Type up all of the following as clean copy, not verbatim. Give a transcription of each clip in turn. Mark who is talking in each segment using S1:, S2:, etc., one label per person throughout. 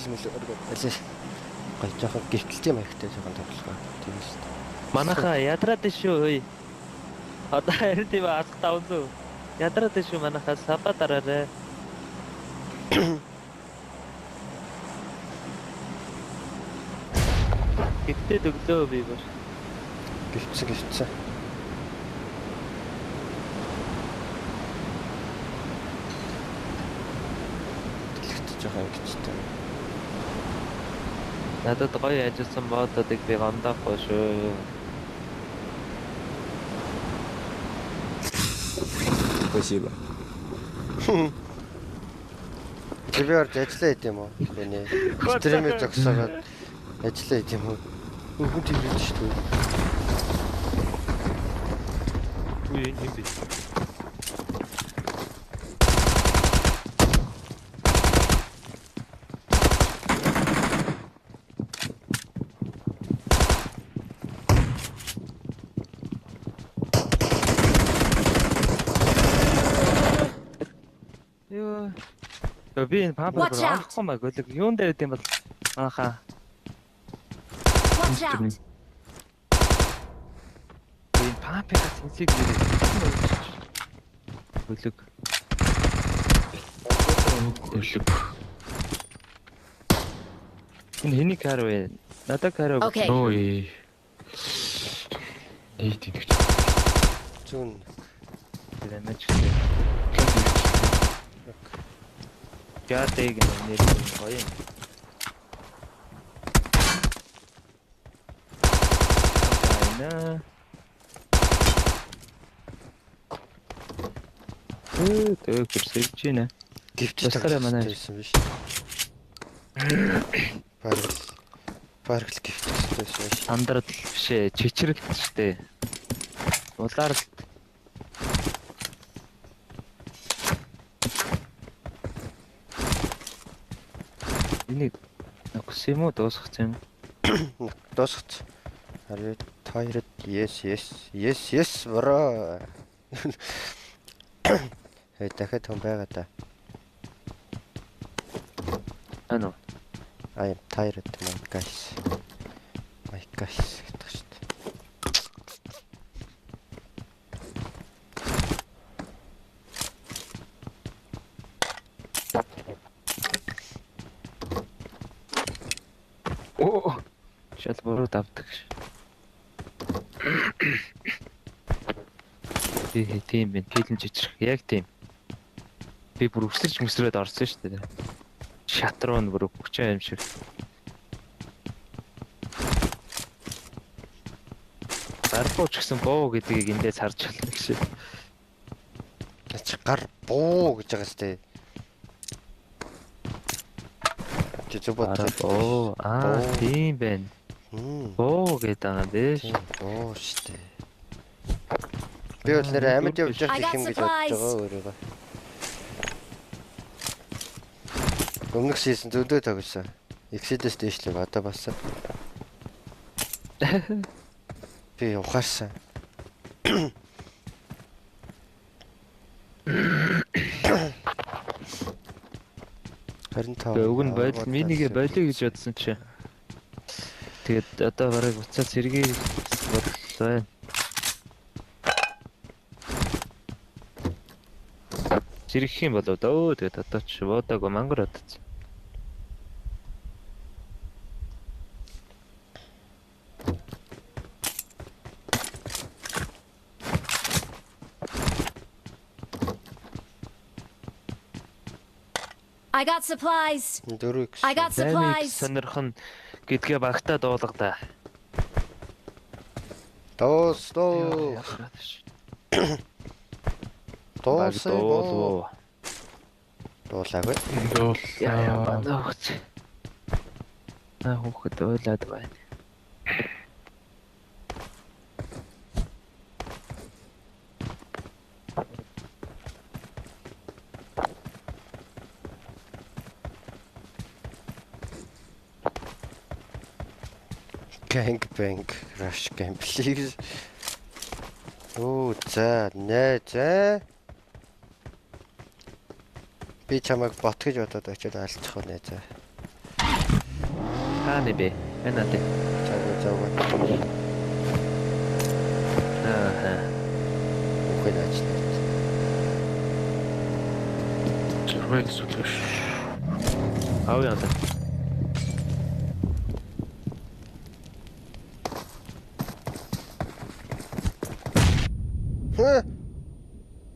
S1: Мэл өргөө. Аль гой жоохон гэртэлтэй маягтай жоохон тоглохоо. Тийм шүү дээ.
S2: Манайхаа ядраад шүү ой. Одоо харин тийм алах 500. Ядраад шүү манайхаа саба дараарай. Гэртээ өглөө би бүр.
S1: Гэртсэн гэртсэн. Дэлгэт жоохон ингэжтэй.
S2: Надад гоё ажилласан модуудыг би гомдоохгүй шүү.
S3: Спасибо.
S1: Би орж ажиллаа хийд юм уу? Үгүй. Стримээ зогсоогоод ажиллаа хийд юм уу? Хүн тиймэрч шүү дээ.
S2: Үгүй энэ юм бэ? Йоо. Би энэ пампер
S4: Watch out.
S2: олохгүй маа гөлөг. Юун дээр идэм бол манайхаа
S4: Watch out!
S2: энэ пампера сэнсэг нэрээ. Гөлөг.
S5: Гөлөг.
S2: Энэ хэний кар вэ? Надад кар өгч.
S4: Okay.
S5: Ой. Нийт идэгч.
S1: Зүүн.
S2: Дэмэж гэсэн. Яадаг нэр гоё юм. Айна. Өө төө гэрсэж байна.
S1: Гэвч
S2: Тусгаарай манай.
S1: байсан биш. Бараг л гэвч байсан биш.
S2: Сандрал биш ээ, чичрэлт штэ. Улаарлт. Энийг нөхс юм уу дуусгах юм?
S1: Дуусгац. Are you tired? Yes, yes. Yes, yes, bro. Хэй дахиад хүн байгаа да.
S2: Ано.
S1: I am tired my guys. My guys гэдэг шүү дээ.
S2: Оо. Шал буруу давдаг ш. Би тийм байна. Хилэн чичрэх. Яг тийм. Би бүр өсөрч мөсрөөд орсон шүү дээ. Шат руу нь бүр хүчээ юм шиг. Гарбуу ч гэсэн боо гэдгийг эндээс харж байна гэж.
S1: Чи гар буу гэж байгаа сте. Чи зөв бодлоо.
S2: Боо. Аа тийм байна. Боо гэдэг байгаа биш.
S1: Боо штэ. Би бол нэр амьд явж явах юм гэж бодож байгаа өөрийгөө. Өмнөх сизон зөндөө тоглосон. Exodus дээшлэг одоо бас. Би ухаарсан. Харин
S2: Уг нь бойл минийгээ болио гэж бодсон чи. Тэгээд одоо барыг буцаад сэргийг бодлоо байна. Сэргэх юм болов дөө. Тэгээд одоо ч бодоогүй мангар бодсон.
S4: I got supplies.
S1: 4x.
S4: I got supplies.
S2: Сонирхон гэдгээ багтаа дуулга да.
S1: Дуустоо. Дуусаа. Дуулаагүй.
S5: Дуулаа.
S2: Яа манай хүүхд. Наа хүүхэд уйлаад байна.
S1: Gang bang rush game please. Оо за нэ за. Би чамайг бот гэж бодоод очиод алчих уу нэ за.
S2: Хаана бэ? Энэ аль.
S1: Завгүй завгүй.
S2: Аа.
S1: Үхэл ажиллаа.
S5: 6 зүйлээ.
S2: Авъя одоо.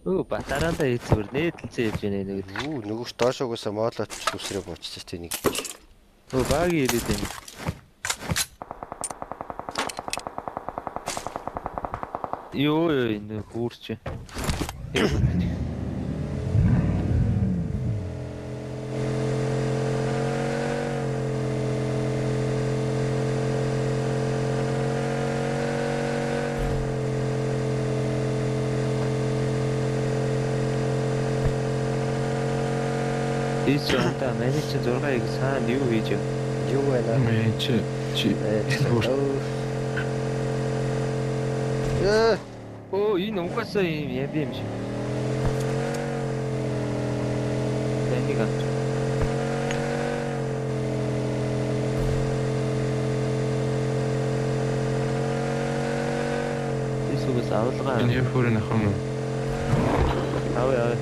S2: Өө батараанда эзвэр нээдэлцээ явж байна нэг.
S1: Юу нөгөөш доошоогоос моолооч үсрээ бууччих тийм нэг.
S2: Өө баги ирээд байна. Йоо ёо энэ хүүрч. Ийч онта миний чи 6-ыг цаана юу хийж вэ?
S1: Юу байна?
S5: Мэ чи чи
S1: Ээ.
S2: Өө энэ угаасаа юм яв юм шиг. Тэнийг авч. Ийсүгээс авалгаа.
S5: Энэ яфөр нөх юм.
S2: Авъя авъя.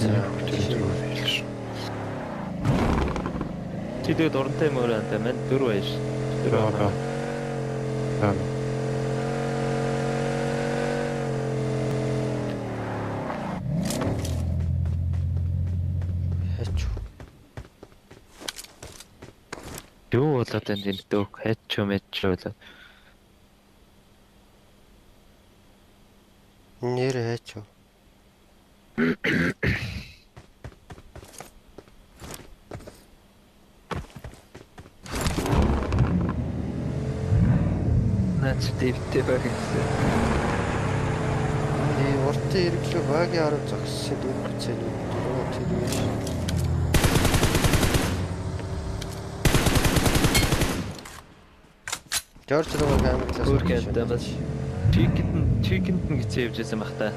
S5: За.
S2: Чи тэгээд урантай юм өөр антай мань 4 баяр.
S5: 4 аа. Аа.
S1: Хайч.
S2: Юу болоод байна энэ дөөх хайч юм яч болоод.
S1: Нэр хайч.
S2: Наач дэвтэй баг гэсэн.
S1: Нэг уртын эргэлөө багийн арав зогссон дөрөв цэн дөрөв тэр юм. Жорж руу камерлаас
S2: Өөр кэнтэй бас чикэнд нь гэцээ явж байсан бах та.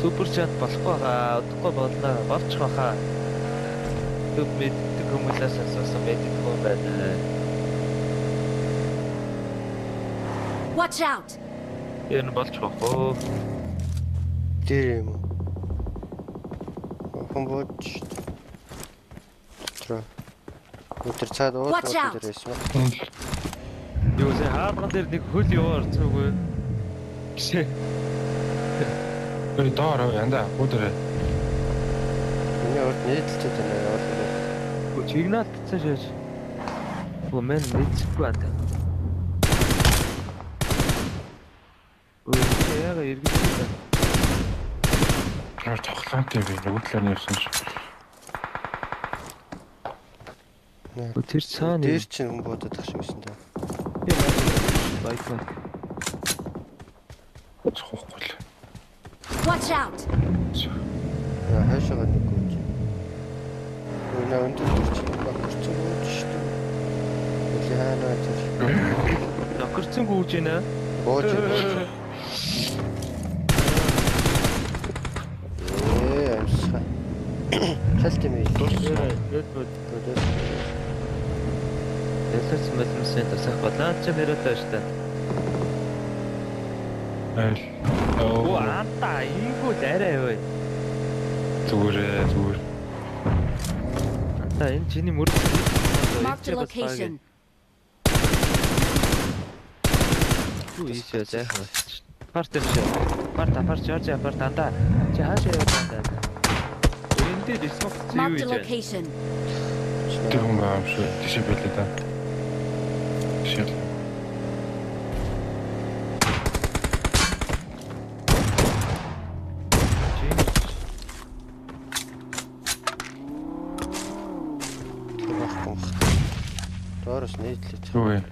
S2: Супер чат болохгүй хаа, удахгүй болно, болчих баха. Төв мэддэг хүмүүсээс асуусан байдаг юм байна.
S4: Watch out.
S2: Энэ болж бах уу?
S1: Тэр юм уу? Хүн бууж. Тэр. Тэр цаад уул
S4: Watch out.
S1: дээр байсан ба.
S2: Юу сая хаалган дээр нэг хөл яваа орцоогүй. Гişэ.
S5: Ой доор янда гудэр.
S1: Миний урд нийтлэлтэй байна яваал.
S2: Чигнаалтсан шээж. Өө мэн мэдчихгүй байна. Өө яага эргэж байна.
S5: Тэр тоглоомтой би нөгөө талаар нь явсан чи.
S2: Өө тэр цаана
S1: Дээр чинь хүн буудаад ах шиг байсан даа.
S2: Байк байк.
S5: Цохохгүй л.
S4: Watch out.
S1: Яа хайшаага нэг гүйж. Өө наа өндөр дээр чинь нокорцсон гүйж шүү дээ. Үли хаана тэр
S2: Нокорцсон гүйж байна.
S1: бууж бууж. Ээ амсгаа. Шалт юм ээ.
S2: Нөт нөт. Дэлгэц мэлмсэн тасах болоо чи нэрээ шүү дээ.
S5: Айл.
S2: Оо антаа ийгүү л арай юу.
S5: Зүгээр ээ зүгээр.
S2: Антаа энэ чиний мөр.
S4: Marked a location.
S2: Юу ийшээ зайхан болчих. Парт юм шиг. Парт апарт Жорж апарт андаа. Чи хаашаа яваад байна? Энэ дээр смок юу
S4: Marked a
S2: хийж байна?
S4: location.
S5: Тэр хүн байгаа юм шиг. Тийшээ байлээ да. Тийшээ.
S1: Тэр байхгүй юм. Доороос нийтлээд.
S5: Юу вэ?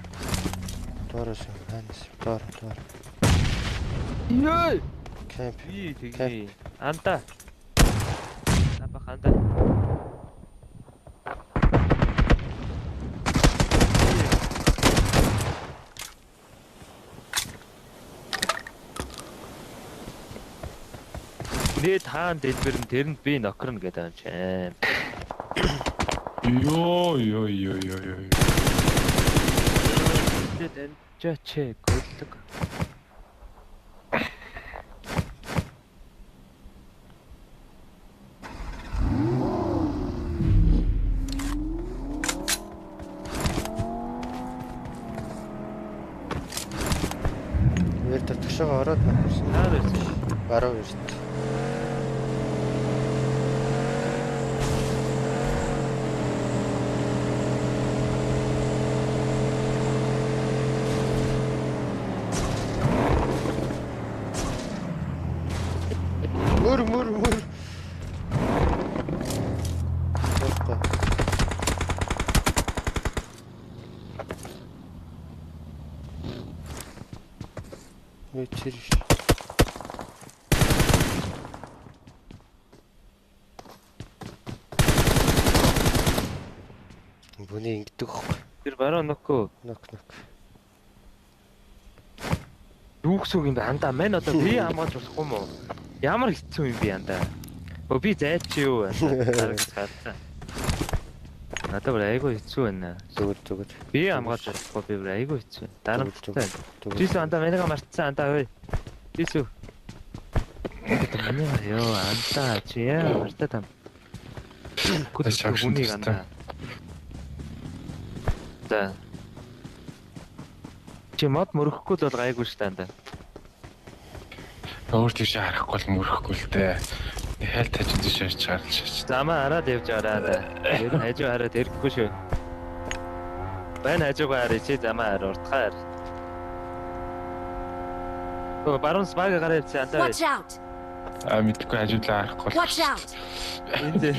S1: Доороос хаанаас доор доор.
S2: Йой!
S1: Кемп.
S2: Би тэгье. Андаа. Напах андаа. Нээд хаан дэлбэр нь тэрэнд би нокрно гэдэг юм чинь.
S5: Йоо ёо ёо ёо ёо.
S2: Тэгээд жачээ гөлөг.
S1: Вэр татгшаага ороод нөхөрсөн.
S2: Наар байсан.
S1: Баруун эрт. Мөр мөр мөр. Явахгүй. Нэ тэр. Бүний ингэдэг хөөх.
S2: Тэр баруун нөкөө.
S1: Нок нок.
S2: Юу гэсэн үг юм бэ? Андаа мань одоо би хамгаалж болохгүй юм уу? Ямар хэцүү юм бэ андаа? Өө би зайч юу вэ? Харагдсан. Надад бүр айгүй хэцүү байна.
S1: Зүгээр зүгээр.
S2: Би хамгаалж болохгүй би бүр айгүй хэцүү. Дарамттай.
S1: Зүгээр.
S2: Жисүү андаа манайга мартсан андаа ой. Жисүү. Манай ёо андаа чи яа мартаад ам. Хүнийг андаа. За. Чи мод мөрөхгүй л бол гайгүй шүү дээ андаа.
S5: Өөр тийш харахгүй л мөрөхгүй л дээ. Хайл тажин тийш харж чаарл шаач.
S2: Замаа хараад явж байгаарай. Ер нь хажуу хараад ирэхгүй шүү. Байна хажуугаа харъя чи замаа хар уртгаа хар. Өө баруун спаг гараа ирсэн андаа.
S4: Watch out!
S5: Аа мэдгүй хажуудлаа харахгүй.
S4: Watch out!
S2: Энд зэ.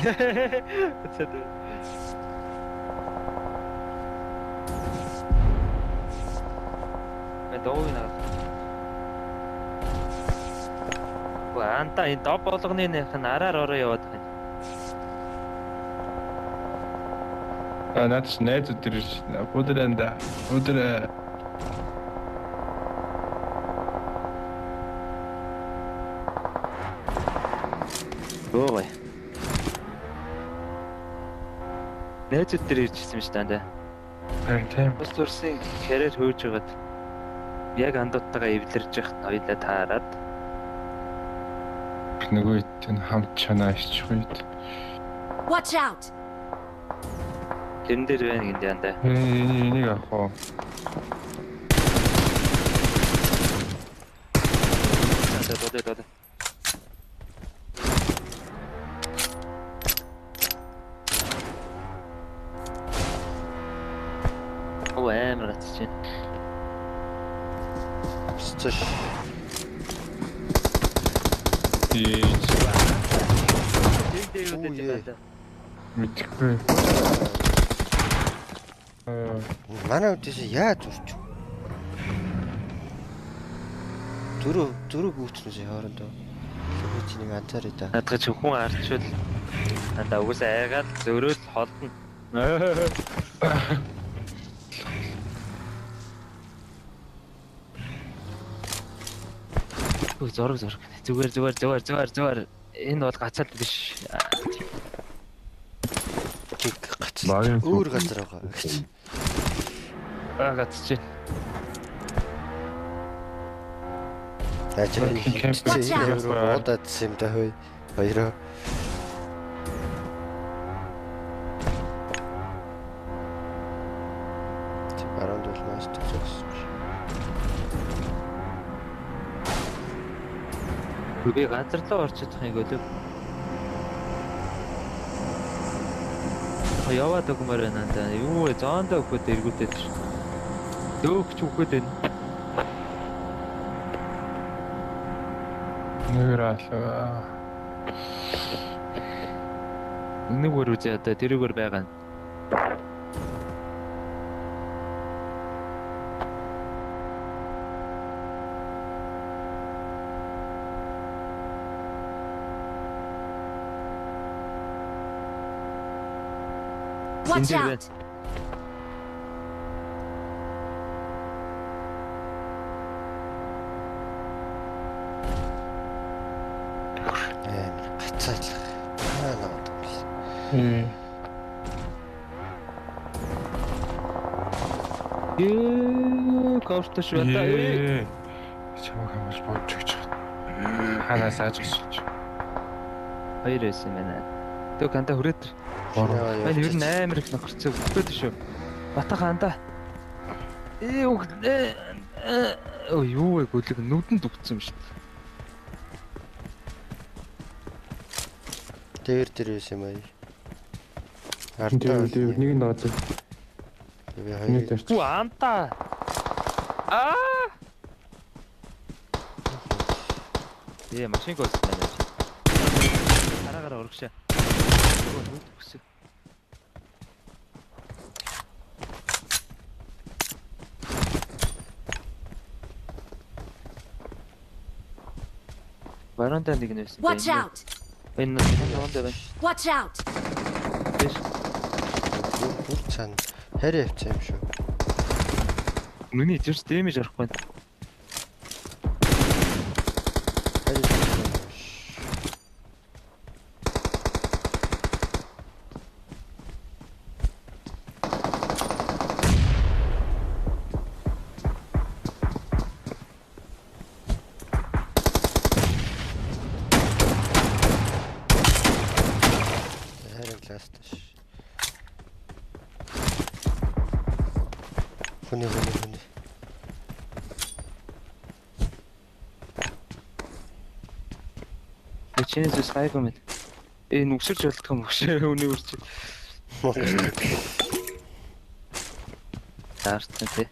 S2: Мэ дууг наа. Ва анта энэ доб болгоны нэх нь араар ороо яваад байна.
S5: Аа наад чи найзууд тэр будрэндэ. Будрэ.
S2: Өө. Найзууд тэр ирчихсэн юм шүү дээ андаа.
S5: Харин тийм.
S2: Бас зурсын хэрээр хөөж байгаад яг андуудтайгаа эвлэрж яхад хоёлаа таарад
S5: Нөгөө хэд нь хамт чанаа ичих үед.
S4: Watch out!
S2: тэрэн дээр байна гинэ андаа.
S5: Энийг энийг авах уу?
S2: Андаа додой додой. Оо амар гацж байна.
S1: Бисцэж.
S5: Ийч
S2: Тэр дээр юу
S1: Үу,
S2: гэдэг
S1: ээ.
S2: андаа.
S5: мэдхгүй.
S1: Манай үдээс яаж зурч? Зөрөө зөрөө гүйцнээс хоорондоо. Би чи нэг анзааръя да.
S2: Наадах чи хүн арчвал андаа угсаа айгаад зөрөөл холдно. Үгүй зураг зураг. Зүгээр зүгээр зүгээр зүгээр зүгээр. Энэ бол гацаал биш.
S1: Тэг гац.
S5: Багийн
S1: Өөр газар байгаа гэж.
S2: Аа гацчих.
S1: Яаж
S5: Кемп.
S4: Watch out.
S1: Буудаадсан юм да хөөе. Хоёроо. Тэг баруунд бол мастер зогссон биш.
S2: Би газар руу орж чадах юм өлөг. Яваад өгмөр байна даа. Юу вэ? Зоондоо өгөхөд эргүүтэй ш. Дөөгч өгөхөд байна.
S5: Нэгэр алгаа.
S2: Нэг өөр үзээ одоо тэрүүгээр байгаа.
S4: Watch
S2: Энд
S4: out!
S1: Амар гацаалах. Аа наваад юм.
S5: Ээ.
S2: Ээ, кофтош байна.
S5: Ээ. Чамаг хамгаалж бодж өгч. Ханаас аажигч.
S2: Хоёр байсан байна. Төө канда хүрээд. Мань ер нь амар их нөхөрцөө өгöd шүү. Бата ханда. Ээ үг. Өө юу вэ гүлэг нүдэнд үгцсэн юм шүү дээ.
S1: Дээр дээр байсан юм аа. Ардаа.
S5: Дээр нэг нь дооц.
S1: Би хоёр.
S2: Үу анта. Аа. Ээ машин голсон байна. Хараагаараа урагшаа. Нөгөө нүд үгсэн. Баруунда нэг нь байсан.
S4: Watch out!
S2: Энэ нэг байна.
S4: Watch out!
S2: Биш.
S1: Бүр цаана харь явцсан юм шүү.
S2: Нүний зэрс дэмэж орохгүй байна.
S1: Харь явцсан юм ш. Харин ласт ш. Хүний.
S2: Чиний зүс гайгүй мэд. Ээ нүгсэрч болдгоо юм хөшөө үний үрч. Таарсан тий.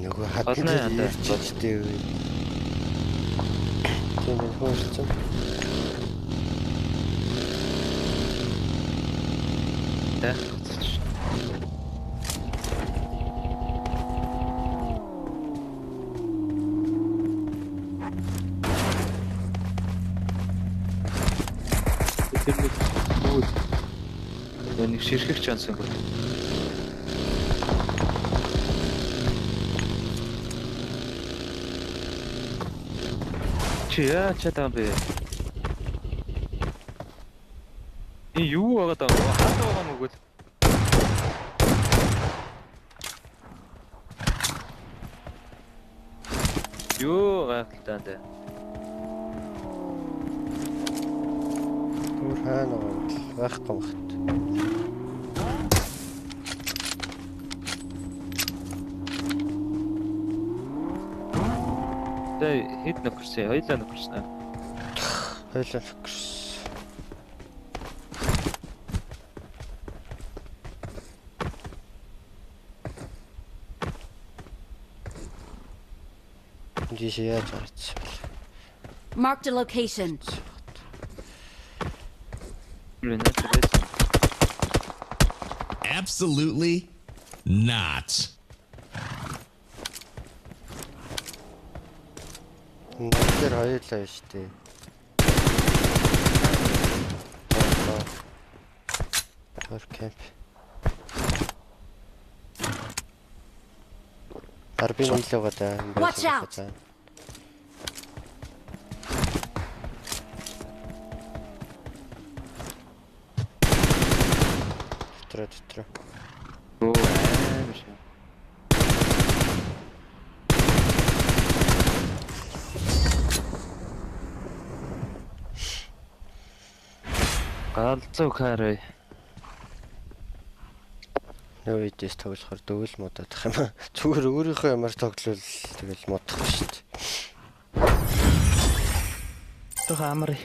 S1: Нөгөө хатан дээр ирчихтэй үе. Тийм ээ хөөрсөн.
S2: Тэ. Тэр нэг юу нэг ширхэг чонсонгүй. Чи яа чадсан бэ? Энэ юу байгаа даа? Хаад байгаа юм уу? Юу гайхалтай энэ.
S1: Түр хаана байгаа вэ? Байхгүй багт.
S2: Тэ хэд нөхөрсөн? Хоёлаа нөхөрсөн.
S1: Хоёлаа нөхөрсөн. Жишээ яаж гарсан бэ?
S4: Marked a location.
S3: Absolutely not.
S1: Тэр хоёулаа шүү дээ. Тор кемп. Арбын нийлээ байгаа.
S4: Watch out.
S1: Дотро.
S2: Оо аим шиг. Галзуу карай.
S1: Нөө үдээс тоглохоор дөвөл муудах юм аа. Зүгээр өөрийнхөө ямар тоглол тэгэл муудахгүй шүү дээ.
S2: Тох амар.